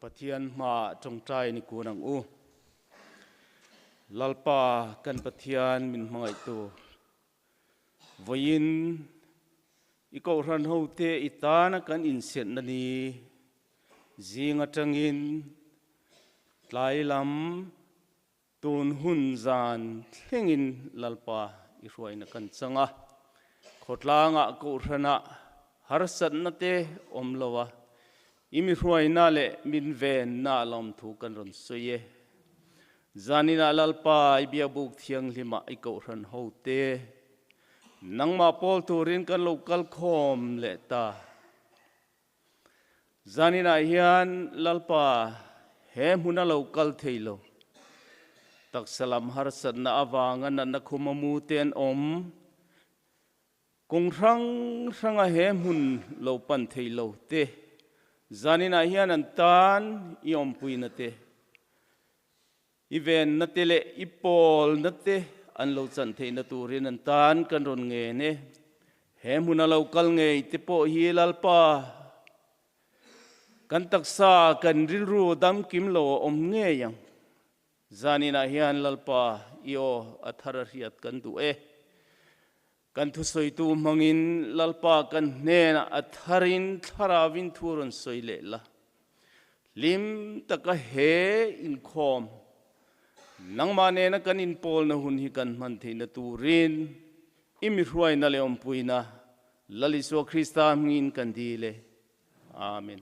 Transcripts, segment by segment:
Pathian hmaah tawngtai ni kun ang u. Lalpa kan Pathian min hmangaihtu vawiin i kohhran hote i tana kan insiatna ni zing atangin tlai lam Tun hun zan thlengin Lalpa i hruaina kan chang a, khawtlangah kohhranah harsatna te awm lo a, i mi hruaina leh min venna lawmthu kan rawn sawi e. Zaninah Lalpa i biakbuk thianghlimah i kohhran ho te nangmah pawl turin kan lo kal khawm leh ta. Zaninah hian Lalpa he hmuna lo kal thei lo, taksa lam harsatna avanga natna khuma mu te an awm, kawng hrang hranga he hmun lo pan thei lo te, zaninah hian an tan i awmpuina te, i venna te leh i pawlna te an lo chan theihna turin an tan kan rawn ngen e. He hmuna lo kal ngei te pawh hi Lalpa, kan taksa kan rilru damkim lo a awm ngei ang. Zaninah hian Lalpa i aw a thar a hriat kan duh e. Kan thusawitu hmangin Lalpa kan hnenah a tharin thlarauvin thu rawn sawi leh la. Hlim taka he inkhawm nangmah nena kan inpawlna hun hi kan hman theihna turin i mi hruaina leh awmpuina Lal Isua Krista hmingin kan dil e. Amen.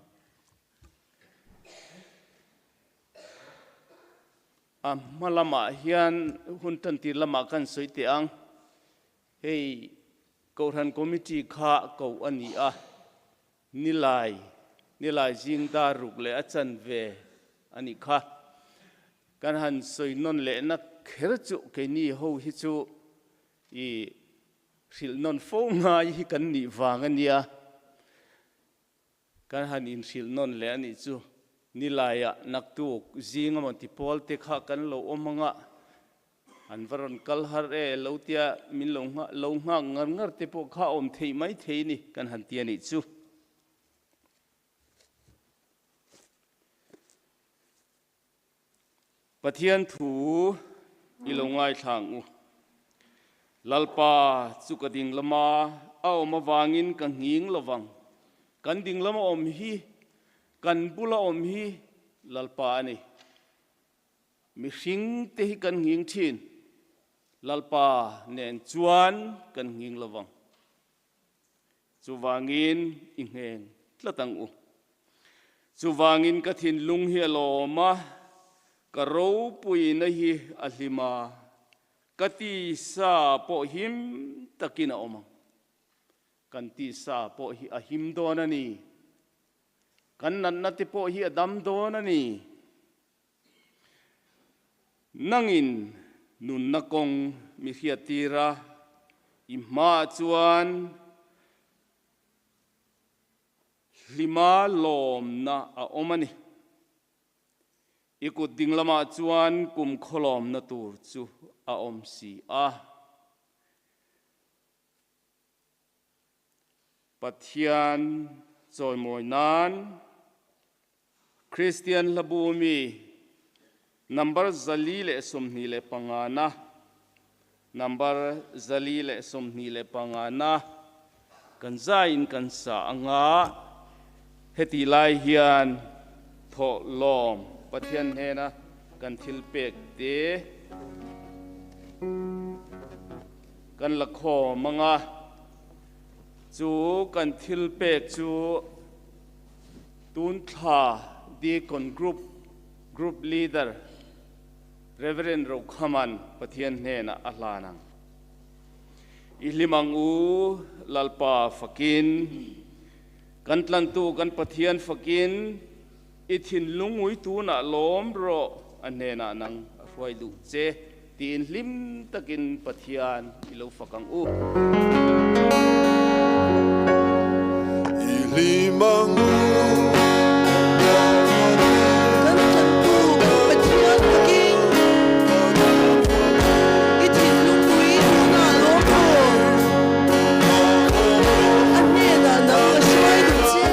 A hma lamah hian hun tantir lamah kan sawi teh ang. Hei Kohhran Committee kha ko a ni a, Nilai, Nilai zing dar ruk leh a chanve a nih kha. Kan han sawi nawn lehna kher chu keini ho hi chu i hrilh nawn fo ngai hi kan nih vang a nia. Kan han inhrilh nawn leh a nih chu Nilaiah naktuk zing amaw ti pawl te kha kan lo awm anga an va rawn kal har e lo tia min lo nghah lo nghak ngar ngar te pawh kha awm theih mai thei ni kan han ti a nih chu. Pathian thu i lo ngaithla ang u. Lalpa chu ka ding lama a awm avangin ka nghing lovang. Kan ding lama awm hi, kan bula awm hi Lalpa a ni. Mihring te hi kan nghing thin, Lalpa nen chuan kan nghing lovang. Chuvangin i ngheng tlat ang u. Chuvangin ka thinlung hi a lawm a, ka ropuina hi a hlim a, ka tisa pawh him takin a awm ang. Kan tisa pawh hi a him dawn a ni. Kan natna te pawh hi a dam dawn a ni. Nangin nunna kawng mi hriattir a, i hmaah chuan hlima lawmna a awm a ni. I kut ding lamah chuan kum khawlawmna tur chu a awm si a. Pathian chawimawi nan Kristian hlabu mi number 425 na number 425 na kan zaiin kan sa anga heti lai hian thawhlawm Pathian hnena kan thil pek te Kan la khawm ang a, chu kan thil pek chu tun thla Deacon Group Group Leader Rev. Rokhama'n Pathian hnenah a hlan ang. I hlim ang u, Lalpa fakin, kan tlantu kan Pathian fakin, i thinlung ui tunah lawm rawh a hnenah nang a hruai duh che. Tiin hlim takin Pathian i lo fak ang u. I hlim ang u. Kan tlantu kan Pathian fakin i thinlung pui tunah lawm rawh. A hnenah nang a hruai duh che.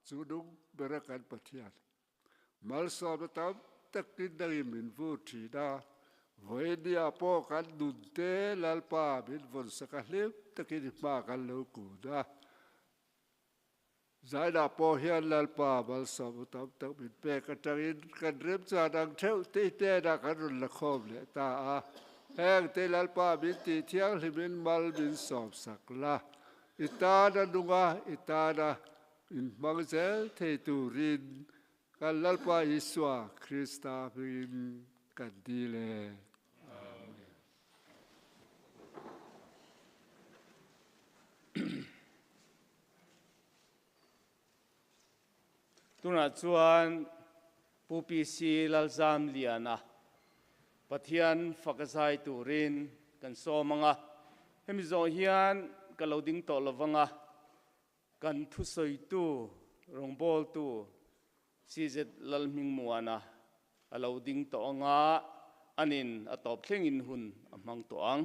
Chu nung bera kan Pathian malsawmna tam takin nangin min vur thin a, vawinia pawh kan nunte Lalpa min vawnsak a hlim takin i hma kan lo kun a. Zainah pawh hian Lalpa malsawmna tam tak min pek atangin kan remchan ang theuh te i hnenah kan rawn la khawm leh ta a. Heng te Lalpa min tih thianghlimin mal min sawmsak la, i tana nunga i tana inhmang zel thei turin kan Lalpa Isua Krista hmingin kan dil e. Amen. Tunah chuan Pu PC Lalzamliana Pathian fak a zai turin kan sawm ang a, hemi zawh hian ka lo ding tawh lo vang a, kan thusawitu, rawngbawltu CZ Lalhmingmuana a lo ding tawh ang a, anin a tawp thlengin hun a hmang tawh ang.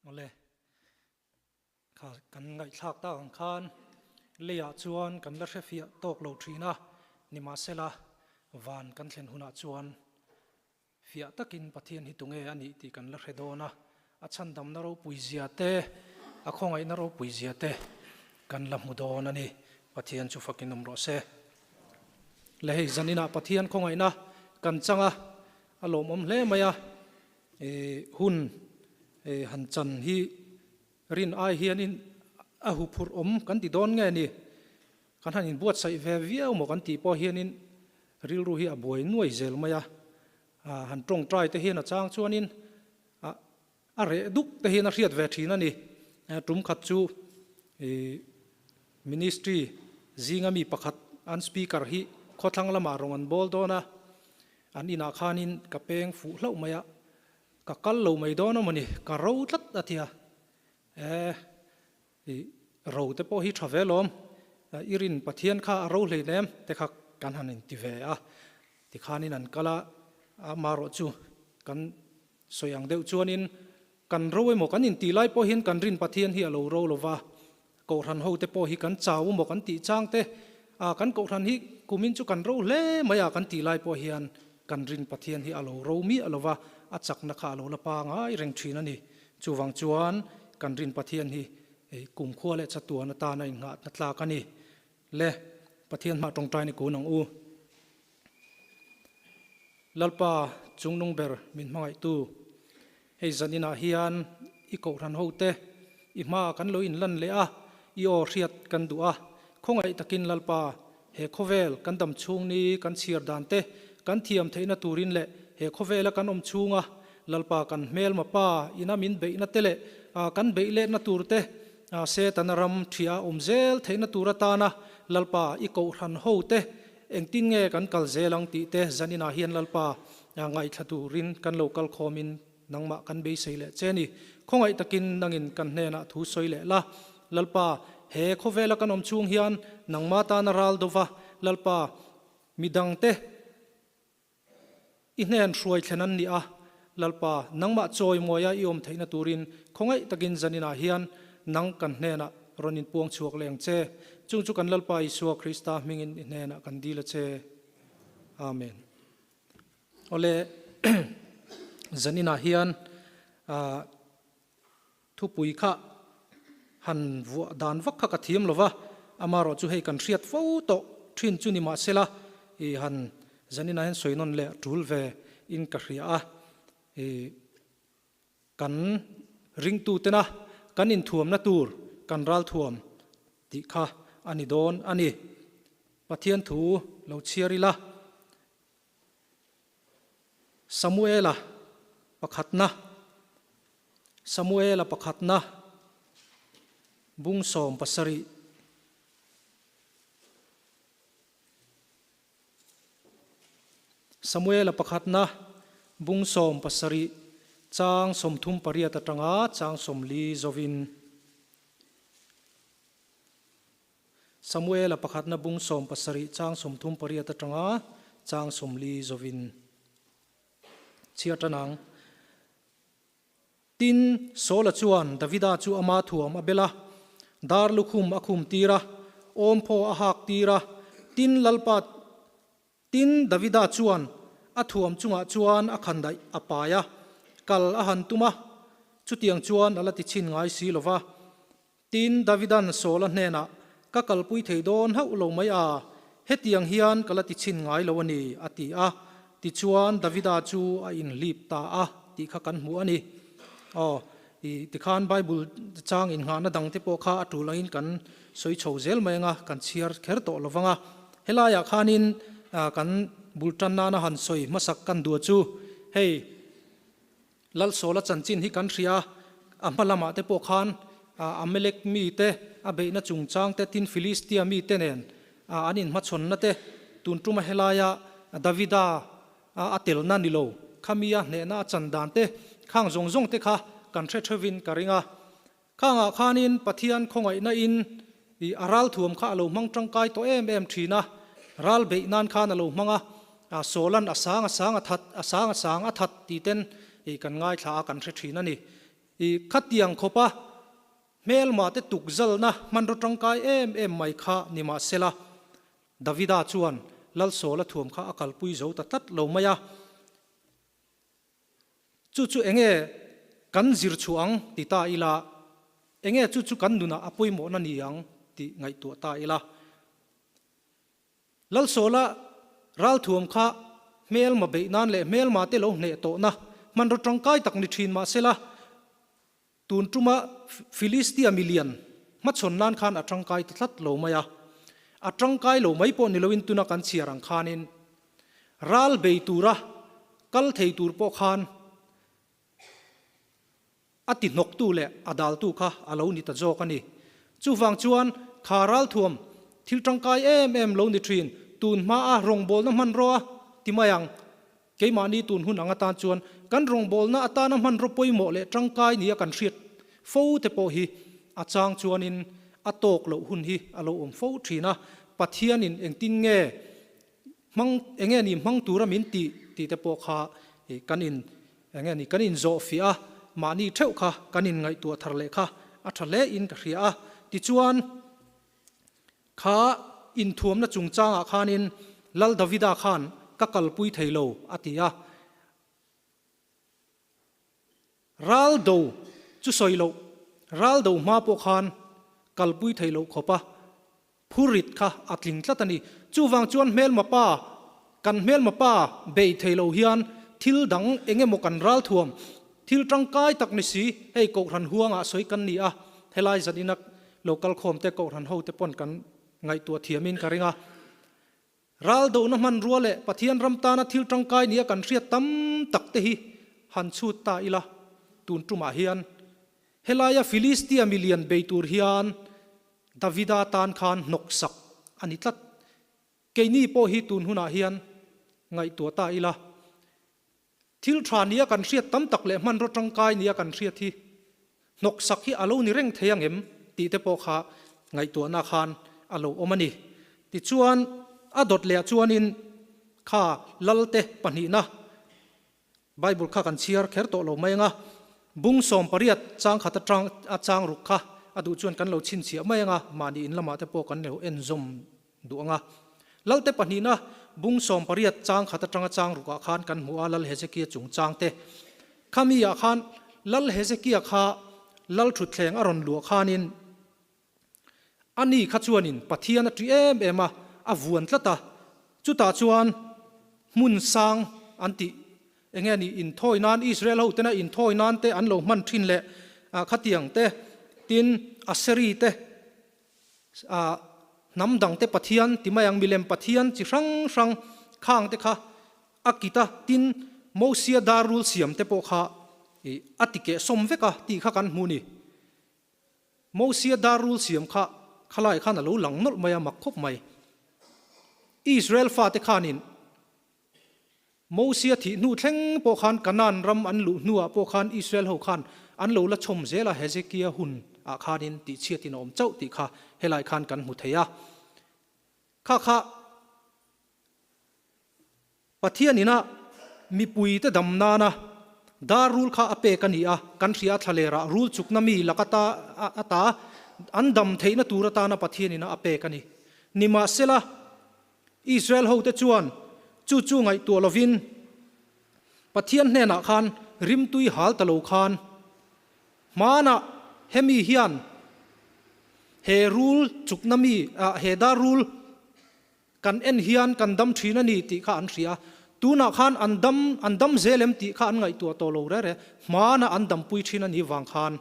Awle, kha kan ngaihthlak tak ang khan leiah chuan kan la hrefiah tawk lo thin a, nimahsela van kan thlen hunah chuan fiah takin Pathian hi tunge a nih tih kan la hre dawn a, a chhandamna ropui zia te, a khawngaihna ropui zia te kan la hmu dawn a ni. Pathian chu fakin awm rawh se. Le hei zaninah Pathian khawngaihna kan chang a, a lawmawm hle mai a. Hun han chan hi rin ai hianin a huphurh awm kan ti dawn nge ni? Kan han inbuatsaih ve viau maw kan tih pawh hianin rilru hi a buai nuai zel mai a. Han tawngtai te hian a chang chuanin a reh duk te hian a hriat ve thin a ni. Tum khat chu Ministry zinga mi pakhat an speaker hi khawthlang lamah rawn an bawl dawn a. An inah khanin ka peng fuh hlauh mai a, ka kal lo mai dawn a mawni, ka ro tlat a ti a. E, i ro te pawh hi tha ve lawm, i rin Pathian kha a ro hleinem te kha kan han inti ve a. Tikhanin an kal a, amarawh chu kan sawi ang deuh chuanin Kan ro emaw kan intih lai pawh hian kan rin Pathian hi a lo ro lo va, Kohhran hote pawh hi kan chau emaw kan tih chang te, a kan Kohhran hi kumin chu kan ro hle mai a kan tih lai pawh hian kan rin Pathian hi a lo ro miah lo va, a chakna kha a lo la pangai reng thin a ni. Chuvang chuan kan rin Pathian hi kumkhua leh chatuan atana inngahna tlak a ni. Le, Pathian hmah tawngtai ni kun ang u. Lalpa chungnung ber min hmangaihtu, hei zaninah hian i kohhran hote i hmaah kan lo inlan leh a, i aw hriat kan duh a. Khawngaih takin Lalpa, he khawvel kan dam chhung ni kan chhiar dan te kan thiam theihna turin leh he khawvela kan awm chhunga Lalpa kan hmelma pa ina min beihna te leh kan beih letna tur te Setana ram ṭhia awm zel theihna tur atana Lalpa i kohhran ho te engtin nge kan kal zel ang tih te zaninah hian Lalpa ngaihthla turin kan lo kal khawmin nangmah kan beisei leh che ni. Khawngaih takin nangin kan hnenah thu sawi leh la. Lalpa, he khawvela kan awm chhung hian nangma tana ral dova Lalpa midangte I hnen hruai thlen an ni a, Lalpa, nangmah chawimawia i awm theihna turin khawngaih takin zaninah hian nang kan hnenah rawn inpuang chhuak leh ang che. Chung chu kan Lalpa Isua Krista hmingin i hnenah kan dil a che. Amen. Awle, zaninah hian Thupui kha han vuah dan vak kha ka thiam lo va, amarawh chu hei kan hriat fo tawh thin chu ni mahsela i han zaninah hian sawi nawn leh tul ve in ka hria a, i kan ringtu tena kan inthuamna tur kan ralthuam tih kha a ni dawn a ni. Pathian thu lo chhiar ila. Samuela pakhatna Samuela pakhatna bung 17 Samuela pakhatna bung 17 chang 38 atanga chang 40 zovin. Samuela pakhatna bung 17 chang 38 atanga chang 40 zovin chhiar tan ang. Tin, Saula chuan Davida chu ama thuam a bel a, dar lukhum a khum tir a, awmphaw a hak tir a, tin Lalpa Tin, Davida chuan a thuam chungah chuan a khandaih a pai a, kal a han tum a, chutiang chuan a la ti chhin ngai si lo va. Tin, Davida'n Saula hnenah, Ka kalpui thei dawn hauh lo mai a, hetiang hian ka la ti chhin ngai lo a ni, a ti a. Tichuan, Davida chu a inhlip ta a tih kha kan hmu a ni. Aw, i tikhan Bible chang innghahna dangte pawh kha a tul angin kan sawi chho zel mai anga, kan chhiar kher tawh lo vang a. Helaiah khanin kan bul tan nana han sawi hmasak kan duh chu hei Lalsawla chanchin hi kan hria a, a hma lamah te pawh khan Amalek mite a beihna chungchang te tin Philistia mite nen an inhmachhawnna te tun tuma helaia Davida a telna ni lo khamia hnehna a chan dan te khang zawng zawng te kha kan hre theuhin ka ring a. Khangah khanin Pathian khawngaihna in i a ralthuam kha a lo hmang tangkai tawh em em thin a, ral beih nan khan a lo hmang a, a Sawlan a sang a sang a that, a sang a sang a that ti ten i kan ngaithla a kan hre thin a ni. I khatiang khawpa hmelma te tukzalna hmanraw tangkai em em mai kha ni mahsela, Davida chuan Lal Sawla thuam kha a kalpui zo ta tlat lo mai a. Chu chu enge kan zir chhuah ang ti ta ila, enge chu chu kan nunah a pawimawhna ni ang tih ngaihtuah ta ila. Lalsawla ralthuam kha hmelma beih nan leh hmelma te lo hneh tawhna hmanraw tangkai tak ni thin mah sela, tun tuma Filistia milian hmachhawn nan khan a tangkai ta tlat lo mai a. A tangkai lo mai pawh ni loin tuna kan chhiar ang khanin ral bei tura kal thei tur pawh khan A ti hnawktu leh a daltu kha a lo ni ta zawk a ni. Chuvang chuan kha ralthuam thil tangkai em em lo ni thin, tun hmaa rawngbawlna hmanraw ti mai ang. Keimahni tun hun ang atan chuan kan rawngbawlna atana hmanraw pawimawh leh tangkai nia kan hriat fo te pawh hi a chang chuanin a tawk loh hun hi a lo awm fo thin a. Pathianin engtin nge Hmang, enge ni hmang tura min tih tih te pawh kha kan in, enge ni kan inzawh fiah a, mahni theuh kha kan inngaihtuah thar leh kha a tha hle in ka hria a. Tichuan, kha inthuamna chungchangah khanin Lal Davida khan ka kalpui thei lo a ti a. Ral do chu sawi loh, ral do hma pawh khan kalpui thei loh khawp a. Phurit kha a tling tlat a ni. Chuvang chuan hmelma pa, kan hmelma pa bei thei lo hian thil dang eng emaw kan ralthuam, thil tangkai tak ni si, hei Kohhran huangah sawi kan ni a, helai zanina lo kalkhawm te Kohhran ho te pawn kan ngaihtuah thiamin ka ring a. Ral dohna hmanrua leh Pathian ram tana thil tangkai nia kan hriat tam tak te hi han chhut ta ila, tun tumah hian helaia Filistia milian bei tur hian Davida tan khan hnawksak a ni tlat. Keini pawh hi tun hunah hian ngaihtuah ta ila, thil tha nia kan hriat tam tak leh hmanraw tangkai nia kan hriat hi hnawksak hi a lo ni reng thei ang em tih te pawh kha ngaihtuahna khan a lo awm a ni. Tichuan, a dawt lehah chuanin kha Lalte pahnihna Bible kha kan chhiar kher tawh lo mai ang a, bung 18 chang khat atang a chang ruk kha a duh chuan kan lo chhinchhiah mai ang a, mahni in lamah te pawh kan lo en zawm duh ang a. Lalte pahnihna bung 18 chang khat atanga chang rukah khan kan hmu a, Lal Hezekia chung chang te. Khami ah khan Lal Hezekia kha Lal thutthleng a rawn luah khanin A ni kha chuanin Pathian a ṭi em em a, a vuan tlat a. Chutah chuan hmun sang an tih eng nge ni inthawi nan, Israel ho tena inthawi nan te an lo hman ṭhin leh khatiang te, tin Aseri te, hnam dang te Pathian ti mai ang, milem Pathian chi hrang hrang khang te kha a kit a, tin Mosia dar rul siam te pawh kha a ti keh sawm vek a tih kha kan hmu ni. Mosia dar rul siam kha khalai khan a lo lang nawlh mai a, mak khawp mai. Israel fate khanin Mosia thih hnu thleng pawh khan Kanaan ram an luh hnuah pawh khan Israel ho khan an lo la chhawm zel a, Hezekia hun ah khanin tihchhiatin a awm chauh tih kha helai khan kan hmu thei a. Kha kha Pathian ina mipuite dam nana dar rul kha a pek a ni a, kan hria a thlalerah rul chukna mi laka ta ata an dam theihna tur atana Pathian ina a pek a ni. Nimahsela, Israel hote chuan chu chu ngaihtuah lovin Pathian hnenah khan rimtui hal ta lo khan hmanah hemi hian he rul chukna mi he dar rul Kan en hian kan dam thin a ni tih kha an hria. Tunah khan an dam, an dam zel em tih kha an ngaihtuah tawh lo rere. Hmana an dampui thin a nih vang khan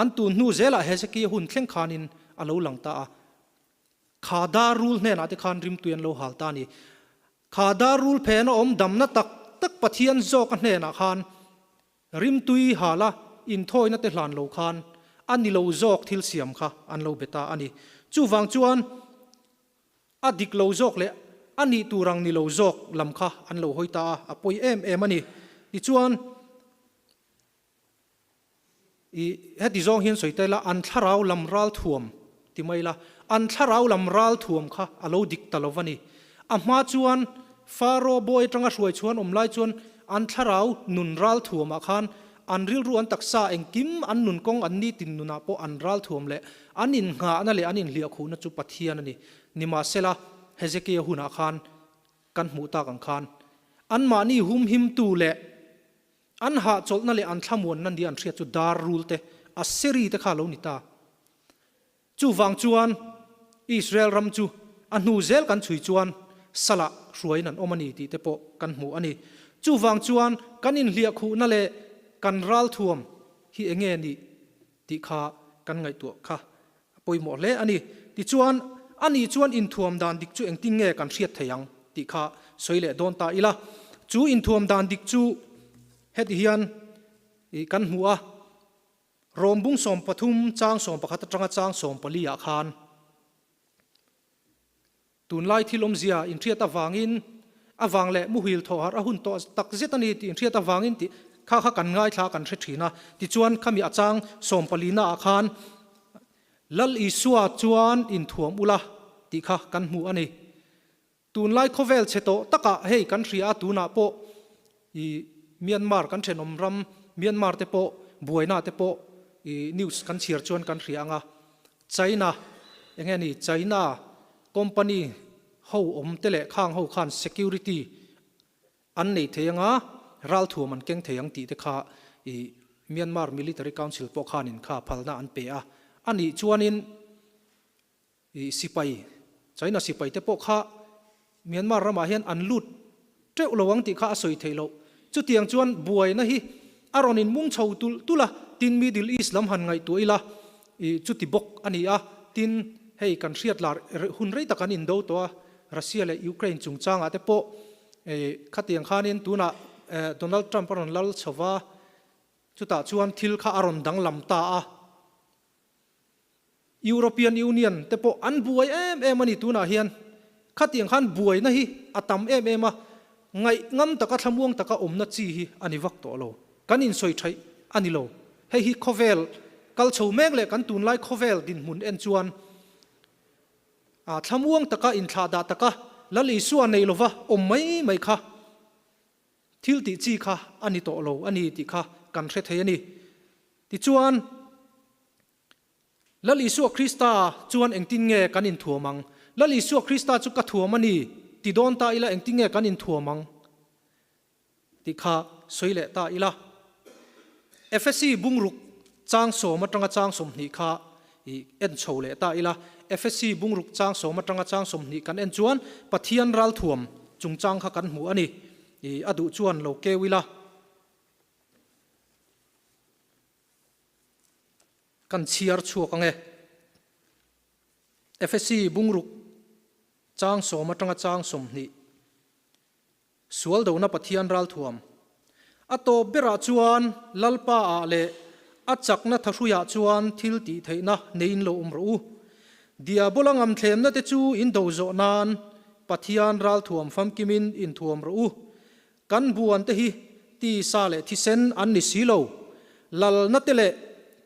an tun hnu zelah Hezekia hun thleng khanin a lo lang ta a. Kha dar rul hnenah te khan rimtui an lo hal ta a ni. Kha dar rul phena awm damna tak tak Pathian zawka hnenah khan Rimtui hala inthawina te hlan lo khan a ni lo zawk thil siam kha an lo be ta a ni. Chuvang chuan a dik lo zawk leh a nih tur ang ni lo zawk lam kha an lo hawi ta a, a pawi em em a ni. Tichuan i heti zawng hian sawi ta ila an thlarau lam ral thuam ti mai ila, an thlarau lam ral thuam kha a lo dik ta lo va ni. A hma chuan Faro bawi atanga hruai chhuan awm lai chuan an thlarau nun ral thuamah khan An rilru an taksa engkim an nun kawng an nitin nunah pawh an ralthuam leh an innghahna leh an inhliahkhuhna chu Pathian a ni. Nimahsela, Hezekia hunah khan kan hmuh tak ang khan anmahni humhimtu leh an hahchawlhna leh an thlamuanna nia an hriat chu dar rul te, Aseri te kha a lo ni ta. Chuvang chuan Israel ram chu a hnu zel kan chhui chuan salah hruaiin an awm a ni tih te pawh kan hmu a ni. Chuvang chuan kan inhliahkhuhna leh kan ralthuam hi enge nih tih kha kan ngaihtuah kha a pawimawh hle a ni. Tichuan, ani chuan inthuam dan dik chu engtin nge kan hriat thei ang tih kha sawi leh dawn ta ila. Chu inthuam dan dik chu heti hian kan hmu a, Rom bung 13 chang 11 atanga chang 14 ah khan Tunlai thil awmzia inhriat avangin avang leh muhil thawhharh a hun tawh tak zet a ni tih inhriat avangin tih kha kha kan ngaithla kan hre thin a. Tichuan khami a chang sawmpalina ah khan Lal Isua chuan inthuam ula tih kha kan hmu a ni. Tunlai khawvel chhe tawh takah hei kan hria a tunah pawh i Myanmar kan thenawm ram Myanmar te pawh buaina te pawh i news kan chhiar chuan kan hria ang a. China enge ni China company ho awm te leh khang ho khan security an nei thei anga ralthuam an keng thei ang tih te kha i Myanmar Military Council pawh khanin kha phalna an pe a. A nih chuanin i sipai China sipai te pawh kha Myanmar ramah hian an lut teuh lo ang tih kha a sawi theih loh. Chutiang chuan buaina hi a rawn inmung chho tulh tulh a, tin Middle East lam han ngaihtuah ila i chuti bawk a ni a, tin hei kan hriat lar hun rei tak an indo tawh a, Russia leh Ukraine chungchangah te pawh i khatiang khanin tunah Donald Trump a rawn lal chho va, chutah chuan thil kha a rawn danglam ta a. European Union te pawh an buai em em a ni tunah hian. Khatiang khan buaina hi a tam em em a, ngaih ngam taka thlamuang taka awmna chi hi a ni vak tawh lo. Kan insawi theih a ni lo. Hei hi khawvel kal chho mek leh kan tunlai khawvel dinhmun en chuan a thlamuang taka inthlahdah taka Lal Isua nei lova awm mai mai kha Thil tih chi kha a ni tawh lo a ni tih kha kan hre thei a ni. Tichuan, Lal Isua Krista chuan engtin nge kan inthuam ang? Lal Isua Krista chu ka thuam a ni ti dawn ta ila engtin nge kan inthuam ang tih kha sawi leh ta ila. Efesi bungruk chang sawm atanga chang 20 kha i en chho leh ta ila. Efesi bungruk chang sawm atanga chang 20 kan en chuan Pathian ralthuam chungchang kha kan hmu a ni. I a duh chuan lo keu ila. Kan chhiar chhuak ang e. Efesi bungruk chang sawm atanga chang 20. Sual dona Pathian ralthuam. A tawp berah chuan Lalpa ah leh a chakna thahruiah chuan thil tih theihna neiin lo awm rawh u. Diabola ngamthlemna te chu in do zawh nan Pathian ralthuam famkimin inthuam rawh u. Kan buan te hi tisa leh thisen an ni si lo. Lalna te leh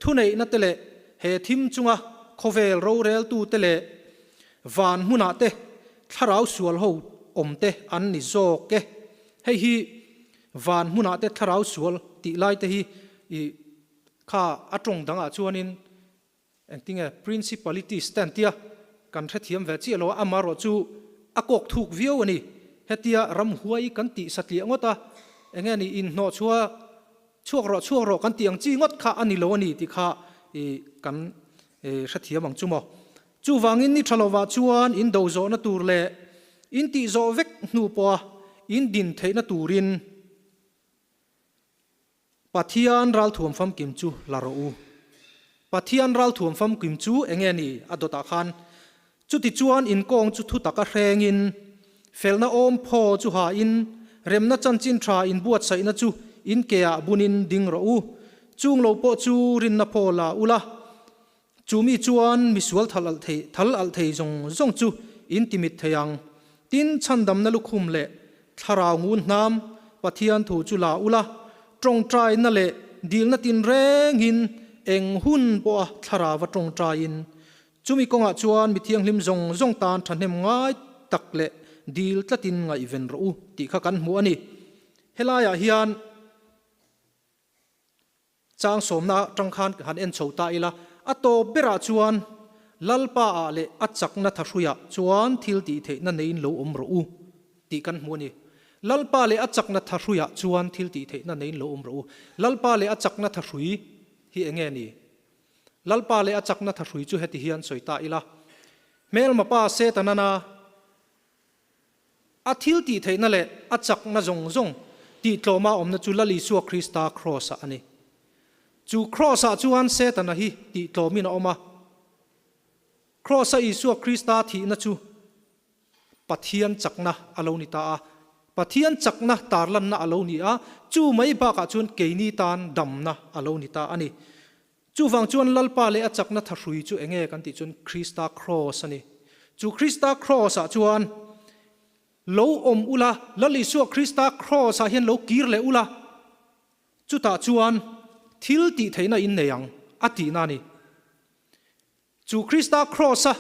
thuneihna te leh he thim chunga khawvel roreltu te leh Van hmunah te thlarau sual ho awm te an ni zawk e. Hei hi van hmunah te thlarau sual tih lai te hi i kha a tawng dangah chuanin engtinge principalities te an tia kan hrethiam ve chiah lo a, amaherawh chu a kawk thuk viau a ni. Hetia ramhuai kan tih satliah ngawt a, enge ni inhnawh chhuah Chhuak rawh, chhuak rawh kan tih ang chi ngawt kha a ni lo a ni tih kha i kan hrethiam ang chu maw. Chuvangin ni tha lovah chuan in do zawhna tur leh in tih zawh vek hnu pawha in din theihna turin Pathian ralthuam famkim chu la rawh u. Pathian ralthuam famkim chu eng nge ni a dawtah khan Chutichuan inkawng chu thu taka hrengin, felna awm phaw chu hain, remna chanchin tha inbuatsaihna chu in keah bunin ding rawh u. Chung lo pawh chu rinna phaw la ula, chu mi chuan misual thal alh thei thal alh thei zawng zawng chu in timit thei ang. Tin, chhandamna lukhum leh thlarau ngun hnam Pathian thu chu la ula, tawngtaina leh dilna tinrengin eng hun pawha thlarauva tawngtaiin Chumi kawngah chuan mi thianghlim zawng zawng tan thahnem ngai tak leh dil tlatin ngaihven rawh u tih kha kan hmu a ni. Helaiah hian Chang sawmna atang khan han en chho ta ila, a tawp berah chuan Lalpa ah leh a chakna thahruiah chuan thil tih theihna neiin lo awm rawh u tih kan hmu a ni. Lalpa leh a chakna thahruiah chuan thil tih theihna neiin lo awm rawh u. Lalpa leh a chakna thahrui hi enge ni? Lalpa leh a chakna thahrui chu heti hian sawi ta ila, Hmelma pa Setanana a thil tih theihna leh a chakna zawng zawng tih tlawma awmna chu Lal Isua Krista Kraws-ah a ni. Chu Kraws-ah chuan Setana hi tih tlawmin a awm a. Kraws-a Isua Krista thihna chu Pathian chakna a lo ni ta a, Pathian chakna tarlanna a lo ni a, chu mai bakah chuan keini tan damna a lo ni ta a ni. Chuvang chuan Lalpa leh a chakna thahrui chu enge kan tih chuan Krista Kraws a ni. Chu Krista Kraws-ah chuan lo awm ula, Lal Isua Krista Kraws-ah hian lo kir leh ula, chutah chuan thil tih theihna in nei ang a tihna a ni. Chu Krista Kraws-a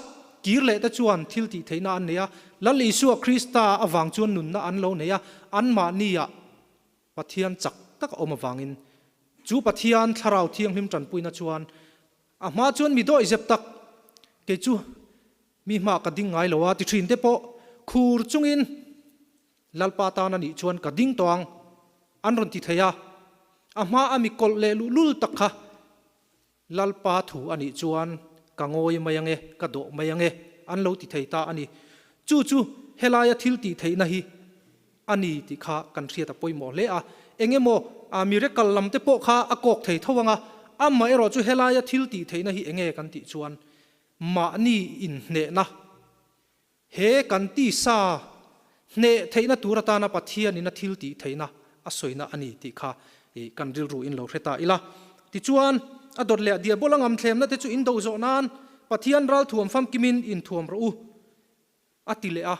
kir leh te chuan thil tih theihna an nei a, Lal Isua Krista avang chuan nunna an lo nei a, anmahnia Pathian chak tak a awm avangin. Chu Pathian Thlarau Thianghlim tanpuina chuan a hma chuan mi dawih zep tak, kei chu mi hma ka ding ngai lo a ti thin te pawh khur chungin Lalpa tan a nih chuan ka ding tawh ang an rawn ti thei a, a hma a mi kawlh leh luhlul tak kha Lalpa thu a nih chuan ka ngawi mai ange, ka dawh mai ange an lo ti thei ta a ni. Chu chu helaia thil tih theihna hi a ni tih kha kan hriat a pawimawh hle a. Eng emaw miracle lam te pawh kha a kawk thei tho anga, amaherawh chu helaia thil tih theihna hi enge kan tih chuan mahni inhnehna He kan tisa hneh theihna tur atana Pathianin a thil tih theihna a sawina a ni tih kha kan rilru in lo hre ta ila. Tichuan, a dawt leh diabola ngamthlemna te chu in do zawh nan Pathian ralthuam famkimin inthuam rawh u, a ti leh a.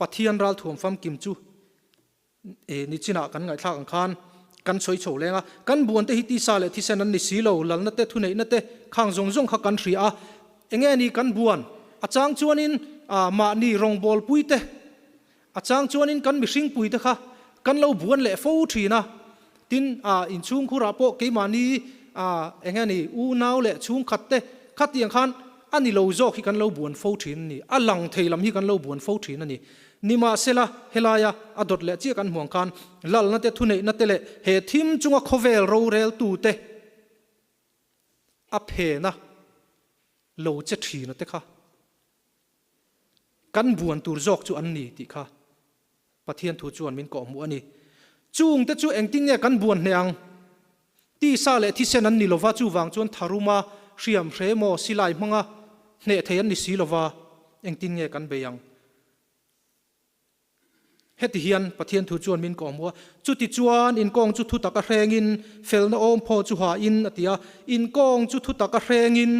Pathian ralthuam famkim chu E, nichinah kan ngaihthlak ang khan kan sawi chho leng a, kan buan te hi tisa leh thisen an ni si lo, lalna te, thuneihna te, khang zawng zawng kha kan hria a, enge ni kan buan? A chang chuanin mahni rawngbawlpui te, a chang chuanin kan mihringpui te kha kan lo buan leh fo thin a, tin, inchhungkhurah pawh keimahni enge ni unau leh chhungkhat te khatiang khan a ni lo zawk hi kan lo buan fo thin a ni, a lang thei lam hi kan lo buan fo thin a ni. Nimahsela, helaia a dawt leh chiah kan hmuang khan lalna te, thuneihna te leh he thim chunga khawvel roreltute a phena lo che thina te kha kan buan tur zawk chu an ni tih kha Pathian thu chuan min kawhhmuh a ni. Chungte chu engtin nge kan buan hneh ang? Tisa leh thisen an ni lova, chuvang chuan tharuma hriam hre maw silai hmanga hneh thei an ni si lova, engtin nge kan bei ang? Heti hian Pathian thu chuan min kawhhmuh a, Chutichuan inkawng chu thutak a hrengin, felna awmphaw chu hain, a ti a, inkawng chu thutak a hrengin,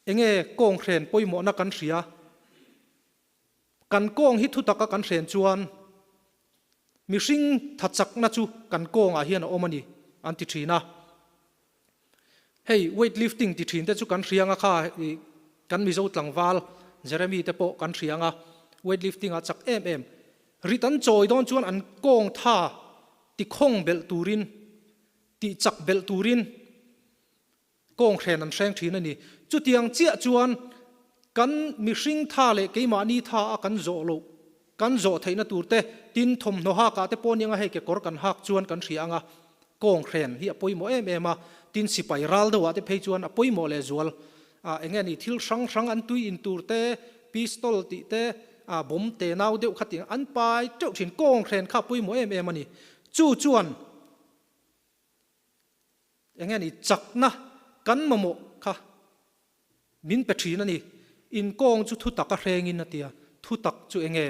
enge kawng hren pawimawhna kan hria? Kan kawng hi thutaka kan hren chuan mihring thachakna chu kan kawngah hian a awm a ni, an ti thin a. Hei weight lifting ti thin te chu kan hria anga kha kan Mizo tlangval Jeremy te pawh kan hria anga weight lifting ah chak em em. Rit an chawi dawn chuan an kawng tha ti khawng belh turin, ti chak belh turin Kawng hren an hreng thin a ni. Chutiang chiah chuan kan mihring tha leh keimahni tha a kan zawh loh, kan zawh theihna tur te, tin thawmhnaw hakah te pawh nia hei kekawr kan hak chuan kan hria ang a, kawng hren hi a pawimawh em em a, tin sipai ral deuhah te phei chuan a pawimawh leh zual. Ah enge ni thil hrang hrang an tui in tur te, pistol tih te, ah bomb te nau deuh kha tih an pai teuh thin, kawng hren kha a pawimawh em em a ni. Chu chuan. Enge ni chakna kan mamawh kha min pe thin a ni. Inkawng chu thutak a hrengin a tia, thutak chu enge?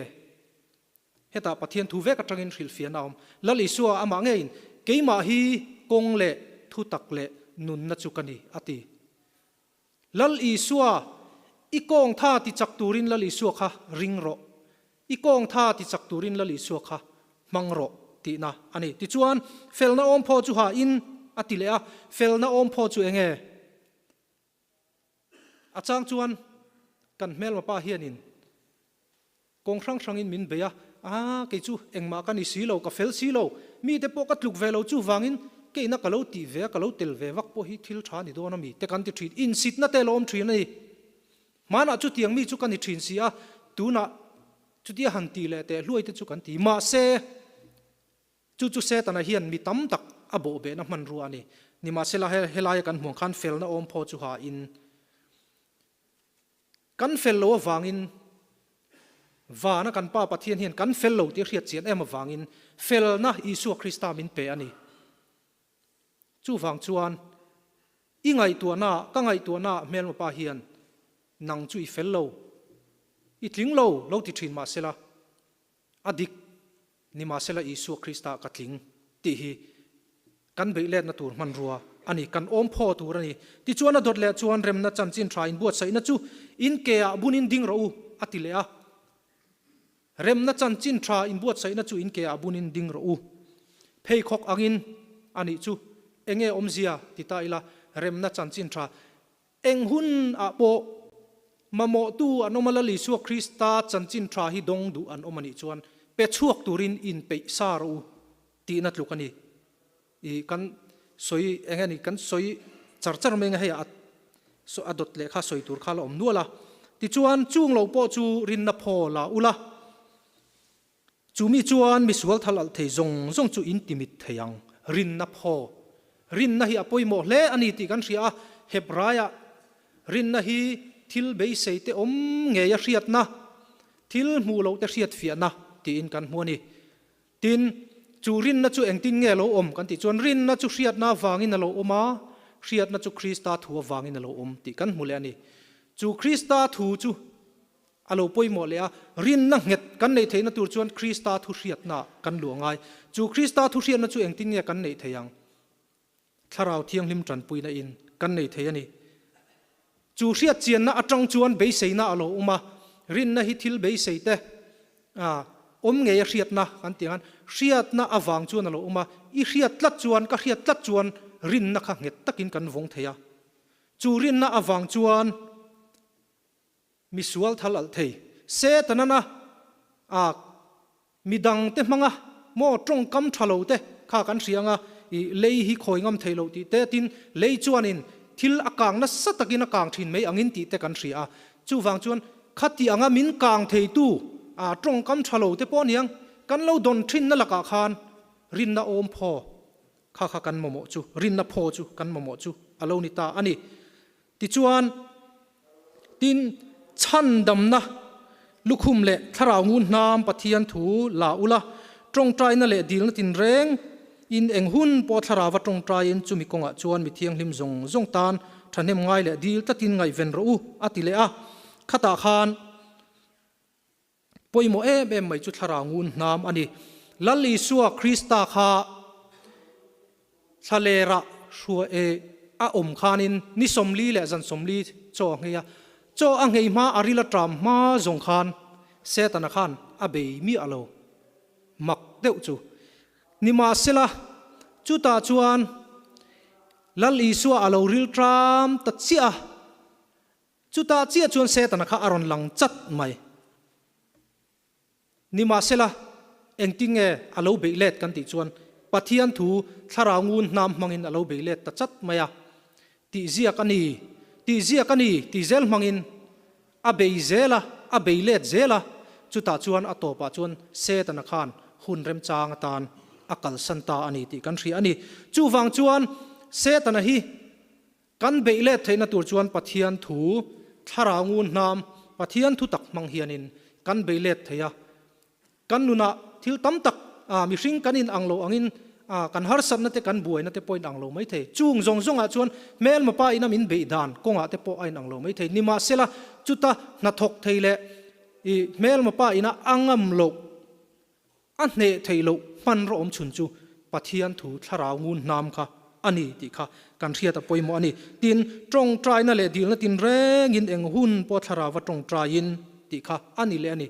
Hetah Pathian thu vek atangin hrilhfiahna a awm. Lal Isua amah ngeiin, Keimah hi kawng leh thutak leh nunna chu ka ni, a ti. Lal Isua, i kawng tha ti chak turin Lal Isua kha ring rawh. I kawng tha ti chak turin Lal Isua kha hmang rawh tihna a ni. Tichuan, felna awmphaw chu ha in a ti leh a, felna awmphaw chu enge? A chang chuan kan hmelma pa hianin Kawng hrang hrangin min bei a, Aa, kei chu engmah ka ni si lo, ka fel si lo. Mite pawh ka tluk ve lo chuvangin keina ka lo tih ve a, ka lo tel ve vak pawh hi thil tha ni dawn a mi te kan ti thin. Insitna te lo awm thin a ni. Hmanah chutiang mi chu ka ni thin si a, tunah chutia han tih leh teh hluai te chu kan ti. Mahse, chu chu Setana hian mi tam tak a bawhbehna hmanrua a ni. Nimahsela helaia kan hmuang khan felna awm phaw chu hain Kan fel lo avangin vana kan Pa Pathian hian kan fel lo tih a hriat chian em avangin felna Isua Krista min pe a ni. Chuvang chuan i ngaihtuahnaah, ka ngaihtuahnaah hmelma pa hian nang chu i fel lo, i tling lo lo ti thin mah sela, A dik, nimahsela Isua Krista ka tling tih hi kan beih letna tur hmanrua a ni, kan awm phaw tur a ni. Tichuan a dawt leh chuan remna chanchin tha inbuatsaihna chu in ke ah bunin ding rawh u, a ti leh a. Remna chanchin tha inbuatsaihna chu in ke ah bunin ding rawh u. Pheikhawk angin a nih chu enge awmzia ti ta ila, remna chanchin tha Eng hun ah pawh mamawhtu an awm a Lal Isua Krista chanchin tha hi dawng duh an awm a nih chuan pe chhuak turin inpeih sa rawh u tihna tluk a ni. I kan sawi eng nge ni kan sawi char char mai nge hei a a dawt leh kha sawi tur kha la awm nual a. Tichuan chung lo pawh chu rinna phaw la ula. Chu mi chuan misual thal alh thei zawng zawng chu in timit thei ang. Rinna phaw. Rinna hi a pawimawh hle a ni tih kan hria a, Hebraiah rinna hi thil beisei te awm ngei a hriatna, thil hmuh loh te hriat fiahna tiin kan hmu a ni. Tin, chu rinna chu engtin nge a lo awm kan tih chuan rinna chu hriatna avangin a lo awm a, hriatna chu Krista thu avangin a lo awm tih kan hmu leh a ni. Chu Krista thu chu A lo pawimawh leh a, rinna nghet kan neih theihna tur chuan Krista thuhriatna kan luah ngai. Chu Krista thuhriatna chu engtin nge kan neih theih ang? Thlarau Thianghlim tanpuina in kan nei thei a ni. Chu hriatchianna atang chuan beiseina a lo awm a, rinna hi thil beisei te awm ngei a hriatna kan tih ang khan hriatna avang chuan a lo awm a, i hriat tlat chuan, ka hriat tlat chuan rinna kha nghet takin kan vawng thei a. Chu rinna avang chuan Misual thal alh thei. Setanana a midang te hmanga maw tawngkam tha lo te kha kan hria anga i lei hi khawi ngam thei lo tih te tin lei chuanin thil a kang nasa takin a kang thin mai angin tih te kan hria a. Chuvang chuan khati anga min kang theitu a tawngkam tha lo te pawh aniang kan lo dawn thinna lakah khan rinna awm phaw kha kha kan mamawh chu rinna phaw chu kan mamawh chu a lo ni ta a ni. Tichuan, tin, chhandamna lukhum leh thlarau ngun hnam Pathian thu la ula, tawngtaina leh dilna tinreng in eng hun pawh thlarauva tawngtaiin chumi kawngah chuan mi thianghlim zawng zawng tan thahnem ngai leh dil tlatin ngaihven rawh u, a ti leh a. Khatah khan Pawimawh em em mai chu thlarau ngun hnam a ni. Lal Isua Krista kha thlalerah hrua e a awm khanin ni 40 leh zan 40 chaw a nghei a. Chaw a nghei hma a ril a ṭam hma zawng khan Setana khan a bei miah lo. Mak deuh chu. Nimahsela, chutah chuan Lal Isua a lo ril ṭam ta chiah a. Chutah chiah chuan Setana kha a rawn lang chat mai. Nimahsela, engtin nge a lo beih let kan tih chuan Pathian thu thlarau ngun hnam hmangin a lo beih let ta chat mai a. Tih ziak a ni, tih ziak a ni tih zel hmangin a bei zel a, a bei let zel a. Chutah chuan a tawpah chuan Setana khan hun remchang atan a kalsan ta a ni tih kan hria a ni. Chuvang chuan Setana hi Kan beih let theihna tur chuan Pathian thu, thlarau ngun hnam, Pathian thu tak hmang hianin kan beih let thei a. Kan nunah thil tam tak mihring kan in ang lo angin kan harsatna te kan buaina te pawh in ang lo mai thei. Chung zawng zawngah chuan hmelma pa ina min beih dan kawngah te pawh a in ang lo mai thei. Nimahsela chuta hnathawk thei leh i hmelma pa ina a ngam loh A hneh theih loh hmanraw awm chhun chu Pathian thu thlarau ngun hnam kha a ni tih kha kan hriat a pawimawh a ni. Tin, tawngtaina leh dilna tinrengin eng hun pawh thlarauva tawngtaiin tih kha a ni leh a ni.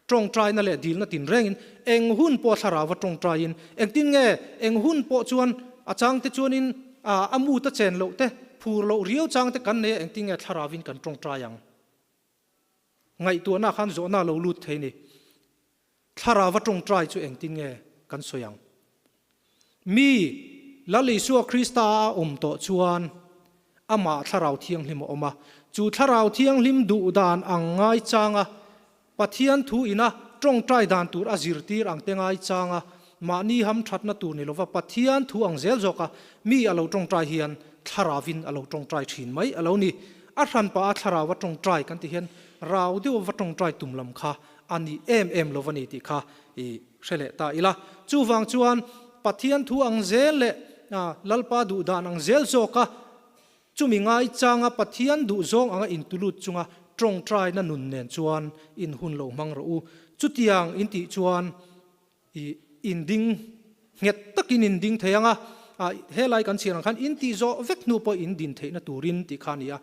Tawngtaina leh dilna tinrengin eng hun pawh thlarauva tawngtaiin engtin nge eng hun pawh chuan a changte chuanin a mut a chen loh te, phur loh riau changte kan nei a engtin nge thlarauvin kan tawngtai ang? Ngaihtuahna khan zawhna a lo lut thei ni. Thlarauva tawngtai chu engtin nge kan sawi ang? Mi Lal Isua Krista a awm tawh chuan amah Thlarau Thianghlim a awm a, chu Thlarau Thianghlim duh dan ang ngaichanga Pathian thu ina tawngtai dan tur a zirtir ang te ngaichanga mahni hamthatna tur ni lova Pathian thu ang zel zawka mi a lo tawngtai hian Thlarauvin a lo tawngtai thin mai a lo ni. A hranpa a Thlarau a tawngtai kan ti hian rau deuha va tawngtai tum lam kha a ni em em lova ni tih kha i hre leh ta ila. Chuvang chuan Pathian thu ang zel leh Lalpa duh dan ang zel zawka chumi ngaichanga Pathian duh zawng anga intulut chunga tawngtaina nun nen chuan in hun lo hmang rawh u. Chutiang in tih chuan i inding nghet takin in ding thei ang a, helai kan chhiar ang khan in tih zawh vek hnu pawh in din theihna turin tih kha a ni a.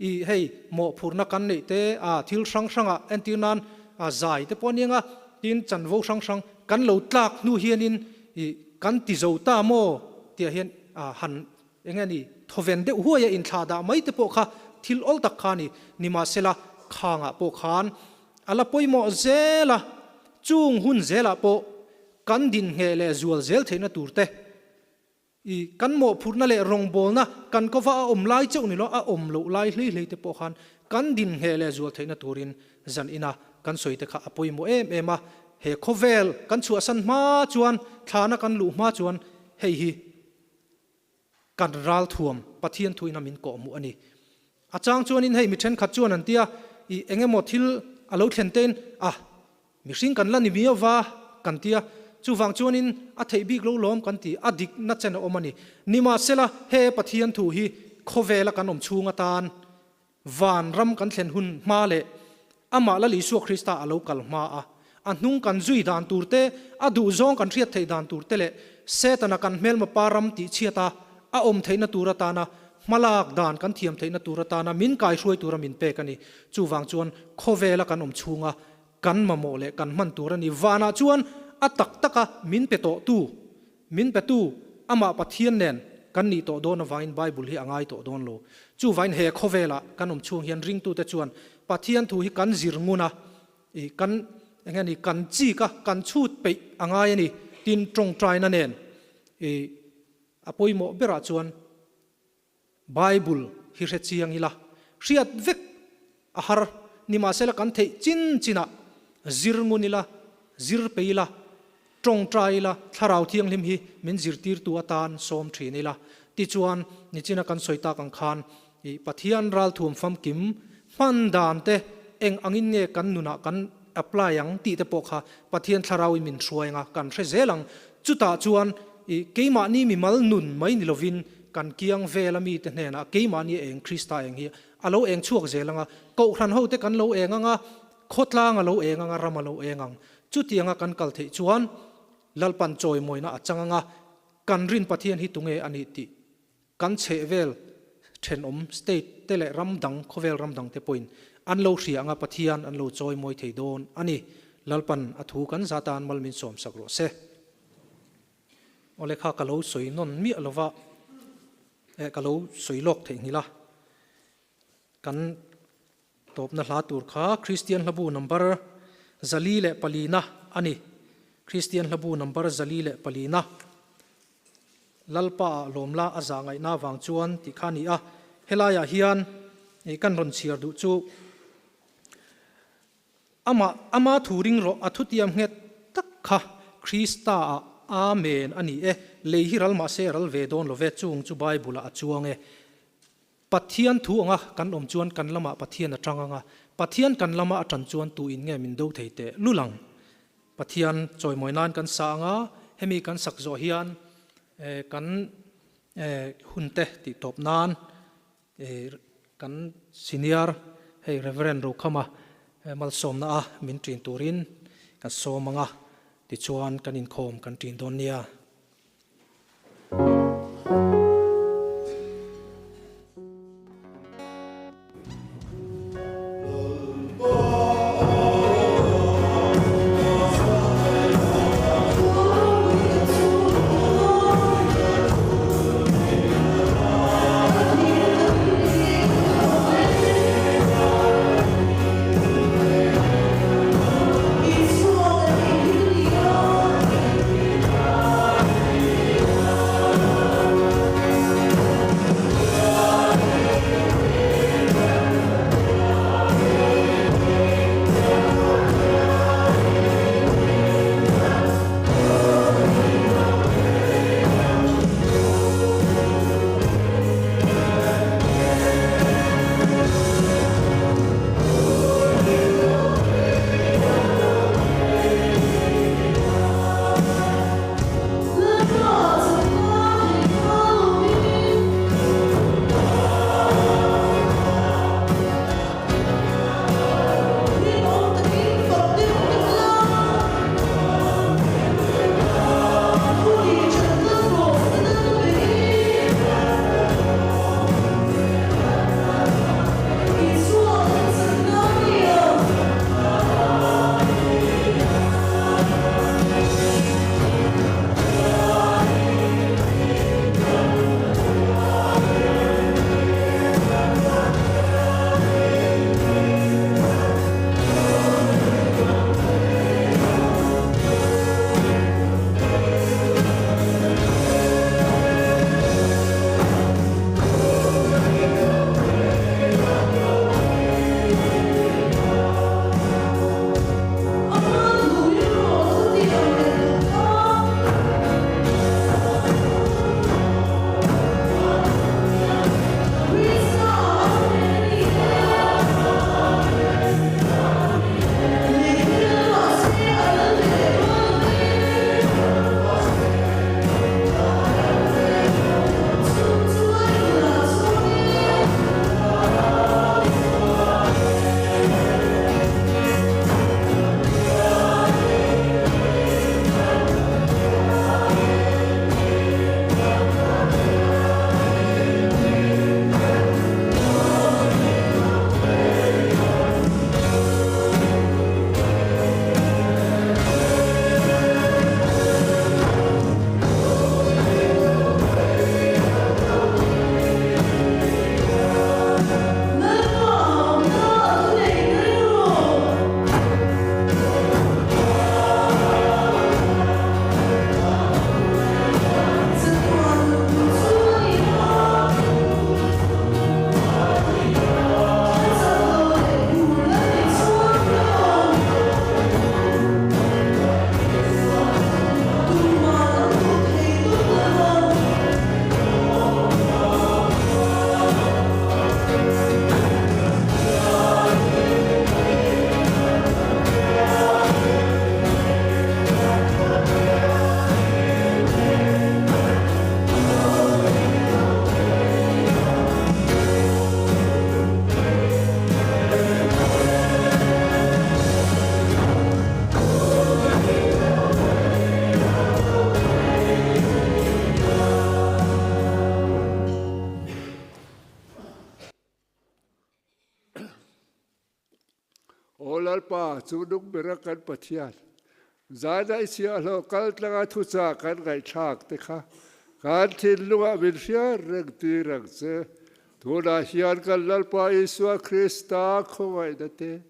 I hei mawhphurhna kan neih te, thil hrang hrangah entir nan zai te pawh a ni ang a, tin chanvo hrang hrang kan lo tlak hnu hianin i kan ti zo ta maw tihah hian han eng nge ni thawven deuh huaia inthlah dah mai te pawh kha thil awl tak kha a ni. Nimahsela khangah pawh khan a la pawimawh zel a, chung hun zelah pawh kan dinhngeh leh zual zel theihna tur te, i kan mawhphurhna leh rawngbawlna kan kova a awm lai chauh ni lo, a awm loh lai hlei hlei te pawh khan kan dinhngeh leh zual theihna turin zan ina kan sawi te kha a pawimawh em em a. He khawvel kan chhuahsan hma chuan, thlana kan luh hma chuan hei hi Kan ral thuam Pathian thuin a min kawh hmuh a ni. A chang chuanin hei mi thenkhat chuan an tia, i eng emaw thil a lo thlen tein, ah, mihring kan la ni miau va kan tia, chuvang chuanin a theih bik lo lawm kan ti, a dik na chen a awm a ni. Nimahsela, he Pathian thu hi khawvela kan awm chhung atan Van ram kan thlen hun hma leh amah Lal Isua Krista a lo kal hma a, a hnung kan zui dan tur te, a duhzawng kan hriat theih dan tur te leh Setana kan hmelma pa ram tih chhiat a, a awm theihna tur atana hmalak dan kan thiam theihna tur atana min kaihruai tura min pek a ni. Chuvang chuan khawvela kan awm chhunga kan mamawh leh kan hman tur a ni. Vanah chuan a tak taka min pe tawhtu, min petu, amah Pathian nen kan nih tawh dawn avangin Bible hi a ngai tawh dawn lo. Chuvain he khawvelah kan awm chhung hian ringtute chuan Pathian thu hi kan zir ngun a, i kan eng nge ni, kan chik a, kan chhut peih a ngai a ni. Tin, tawngtaina nen i a pawimawh berah chuan Bible hi hre chiang ila, hriat vek a har. Nimahsela kan theih chin chinah zir ngun ila, zir pe ila, tawngtai ila, Thlarau Thianghlim hi min zirtirtu atan sawm thin ila. Tichuan, nichina kan sawi tak ang khan i Pathian ralthuam famkim hman dan te eng angin nge kan nunah kan apply ang tih te pawh kha Pathian Thlarauin min hruai anga kan hre zel ang. Chutah chuan i keimahni mimal nun mai ni lovin kan kiang vela mite hnenah keimahni eng Krista eng hi a lo eng chhuak zel anga, kohhran hote kan lo eng anga, khawtlang a lo eng anga, ram a lo eng ang. Chutianga kan kal theih chuan Lalpan chawimawina a chang anga, kan rin Pathian hi tunge a nih tih kan chhehvel thenawm state te leh ram dang, khawvel ram dang te pawhin an lo hria anga Pathian an lo chawimawi thei dawn a ni. Lalpan a thu kan zat a, mal min sawmsak rawh se. Awle kha ka lo sawi nawn miah lova eh ka lo sawi lawk theih nghilh a, kan tawpna hla tur kha Kristian hlabu number 404 na a ni. Kristian hlabu number 404 na Lalpa ah lawmla a zah ngaihna vang chuan tih kha a ni a, helaiah hian kan rawn chhiar duh chu Amah, ama thu ring rawh, a thutiam nghet tak kha Krista ah Amen a ni e, lei hi ral mahse a ral ve dawn lo ve, chung chu Bible ah a chuang e. Pathian thu anga kan awm chuan kan lamah Pathian a tang anga, Pathian kan lama a tan chuan tu in nge min do thei teh lul ang. Pathian chawimawi nan kan sa anga, hemi kan sak zawh hian kan hunte tih tawp nan Kan senior hei Reverend Rokhama malsawmna a min ṭin turin kan sawm ang a, tichuan kan inkhawm kan ṭin dawn nia. Aw Lalpa, chu nung bera kan Pathian, zana i chhiahhlawh kal tlanga thuchah kan ngaihthlak te kha kan thinlungah min hriat reng tir ang che. Tunah hian kan Lalpa Isua Krista khawngaihna te,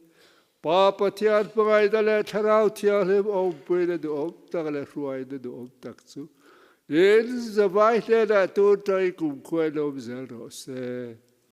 Pa Pathian hmangaihna leh Thlarau Thianghlim awmpuina duhawm tak leh hruaina duhawm tak chu in zavai hnenah tun tawih kumkhua in awm zel rawh se.